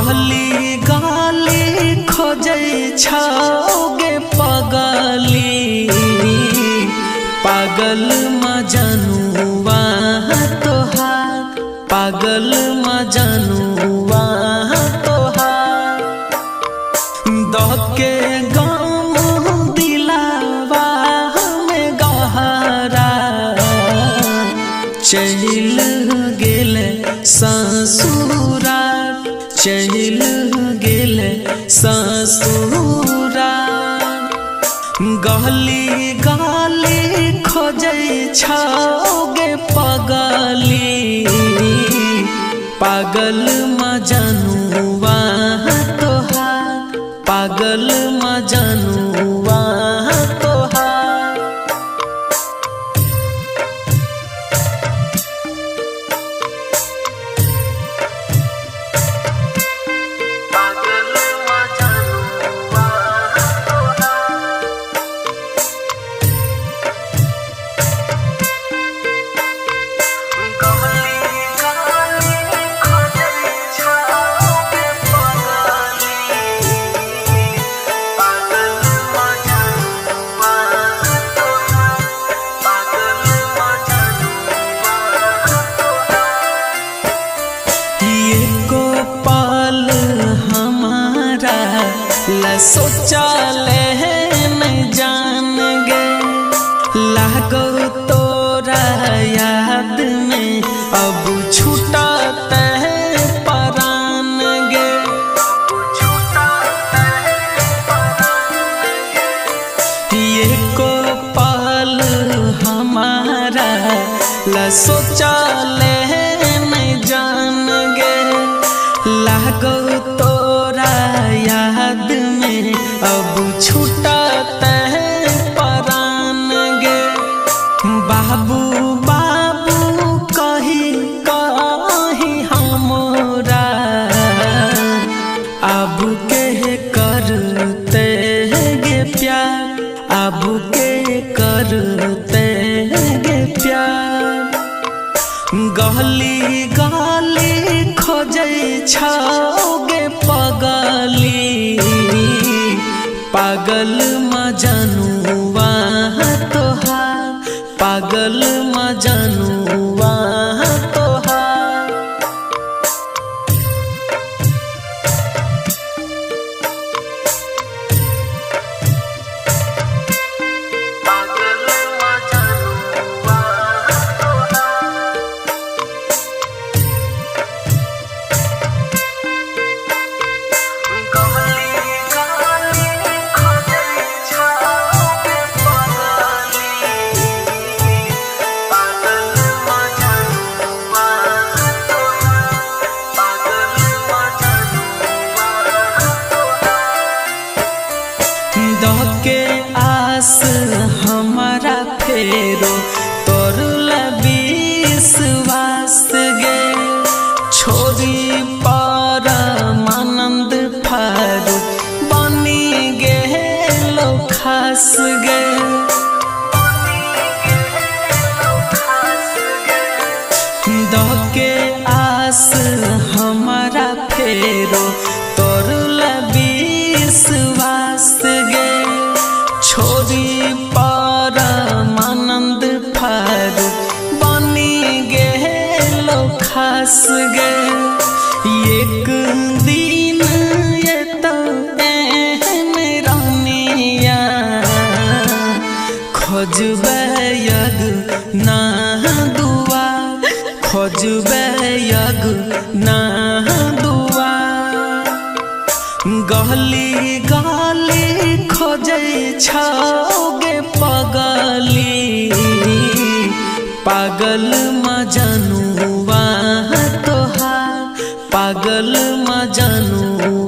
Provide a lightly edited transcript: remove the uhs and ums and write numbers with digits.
गली गली खोजै छौगे पगली, पागल मजनुआ तोहार, पागल मजनुआ तोहार। दके गम दिलावा में गहरा, चल गेल ससुरा, चल गेल ससुरा। गली गली खोजै छौगे पगली, पागल मजनुआ तोहार, पागल मजनुआ तोहार। पागल मजनुआ तोहार। गली गली खोजै छौगे पगली, पागल मजनुआ तोहार, पागल मजनुआ तोहार। एको पल हमारा ला सोचल नहीं जान गे, लागो तोरा याद में अब छूटत है परान गे। छूटता है परान गे। एको पल हमारा ला सोचल नहीं जान गे, लागो तोरा याद में अब छूटत है परान गे। बाबू बाबू कही कही हमरा अब के करते गे प्यार, अब के करते गे प्यार। गली गली खोजै छौगे पगली, पागल मजनुआ तोहार, पागल मजनुआ तोहार। पागल मजनुआ तोहार। गली गली खोजै छौगे पगली, पागल मजनुआ तोहार, पागल मजनुआ तोहार। दके आस हमारा फेरो तोर विश्वास गे, छोरी पर मानंद फारू बनी गेलो खास गे। दके आस हमारा फेरो तोर विश्वास गे, छोरी पर मानंद फारू बनी गेलो खास गे। एक दिन ये तो एहन रानिया, खोजबै यग ना दुआ, खोजबै यग ना दुआ। गली गली खोजै छौगे पगली, पागल मजनुआ तोहार, पागल मजनुआ।